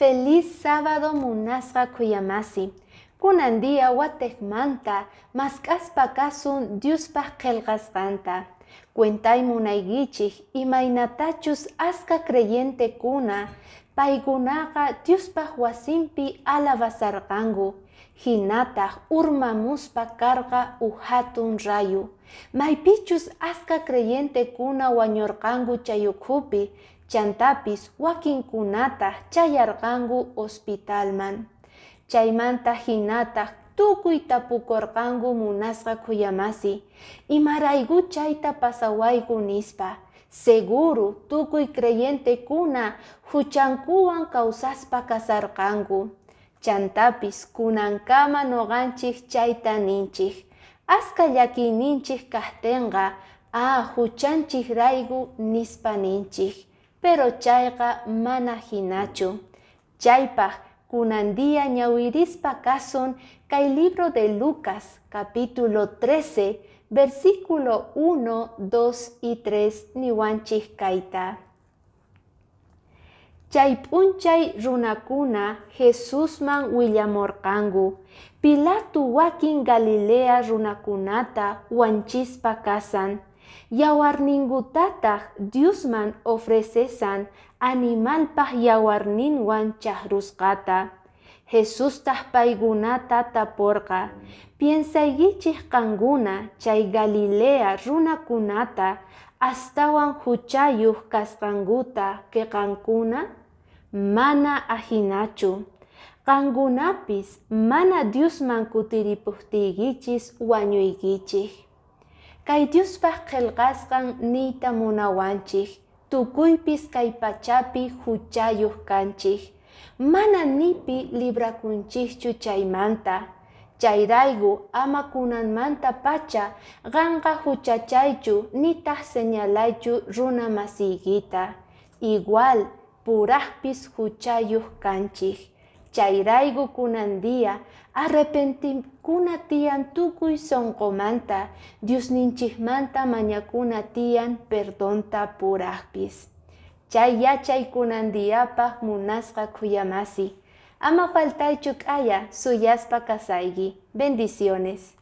Feliz sábado munasqa khuyamasi. Kunan día watiqmanta mask'aspa kasun Diospaq qillqasqanta. Cuentay munaykichik imaynatachus aska creyentekuna paykunaqa Diospaq wasinpi alabasarqanku, hinataq urmamuspa karqa huk hatun rayo. Maypichus aska creyentekuna wañurqanku chay ukhupi, chantapis wakinkunataq chayarqanku hospitalman. Chaymanta hinataq tukuy tapukurqanku munasqa khuyamasi, imarayku chayta pasawayku nispa. Seguro tukuy creyentekuna huchankuwan kawsaspa kasarqanku. Chantapis kunankama nuqanchik chayta ninchik. Aska llakiyninchik kaqtinqa, ah, huchanchikrayku nispa ninchik. Pero chayqa mana hinachu. Chaypaq kunan día ñawirispa kasun kay libro de Lucas, capítulo 13, versículo 1, 2 y 3 niwanchik kayta. Chay p'unchay runakuna Jesusman willamurqanku, Pilatu wakin Galilea runakunata wanchispa kasan, yawarninkutataq Diosman ofrecesan animalpaq yawarninwan chaqrusqata. Jesustaq paykunata tapurqa, Piensaykichik qankuna chay Galilea runakunata astawan huchayuq kasqankuta que qankuna? Mana ahinachu. Qankunapis mana Diosman kutiripuqtiykichis wañuykichik. Kay Diospaq qillqasqan niyta munawanchik, tukuypis kay pachapi huchayuq kanchik. Mana nipi librakunchikchu chaymanta. Chayrayku ama kunanmanta pacha qanqa huchachaychu nitaq señalaychu runa masiykita. Igual puraqpis huchayuq kanchik. Chayrayku kunan día arrepentikuna tiyan tukuy sunqumanta, Diosninchikmanta mañakuna tiyan perdonta puraqpis. Chay yachay kunan diyapaq munasqa khuyamasi. Ama faltaychu k'aya suyaspa kasayki. Bendiciones.